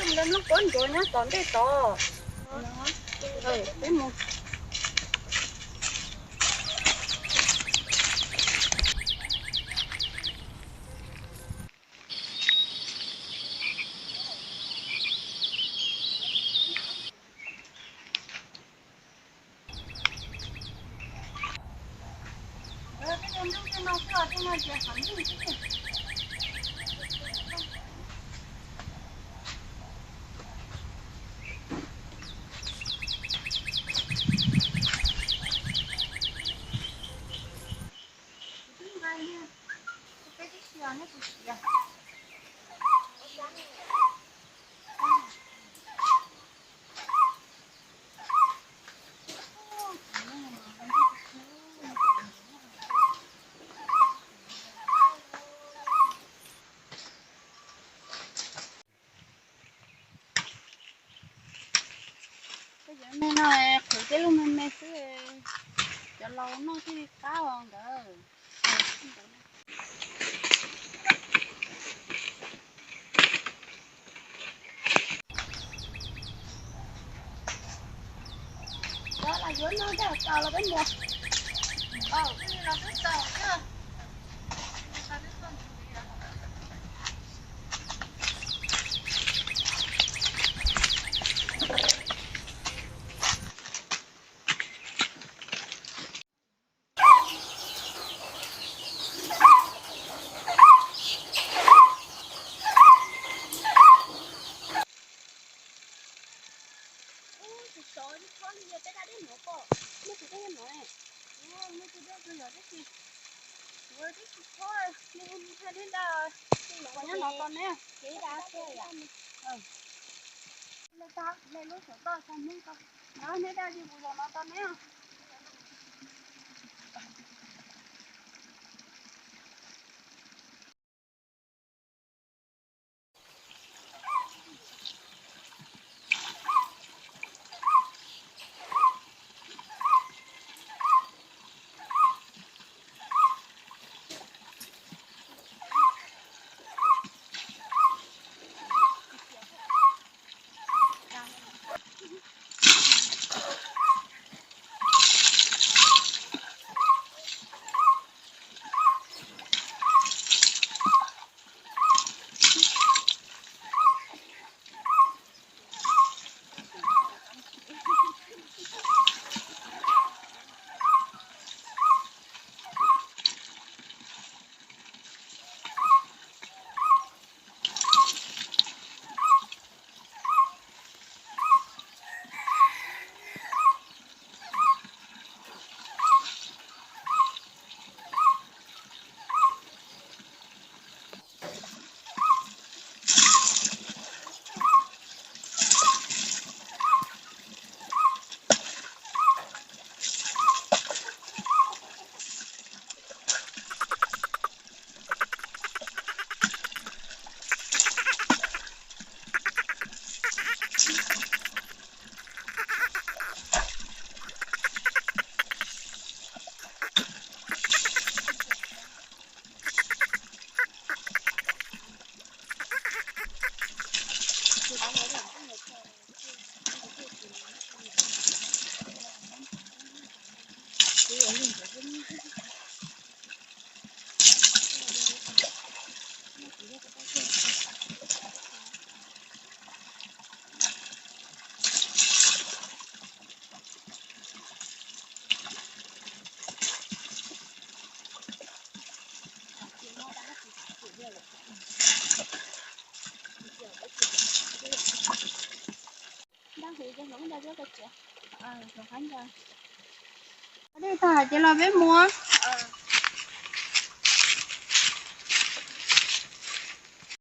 Lawv muab kuab ntsuav nyob tom ntej tod. Peb mus. Cov me no qhwv tej lub me me xwb, cov laus noj thiaj li qab os nkawd. Cov los yuav noj tej tau los peb mus. Ub, tsis sov tsis thob li yog peb dab deb no pom, nej tsis deb no ne. Nej tsis deb tsis yog tib si, tib si thob, nej thaij deb dab, nyob no tos neb. Lawv tag, lawv lub saum toj tag neb ko, neb dab tsis mus zaum no tos neb. Dej tag ces los peb mus.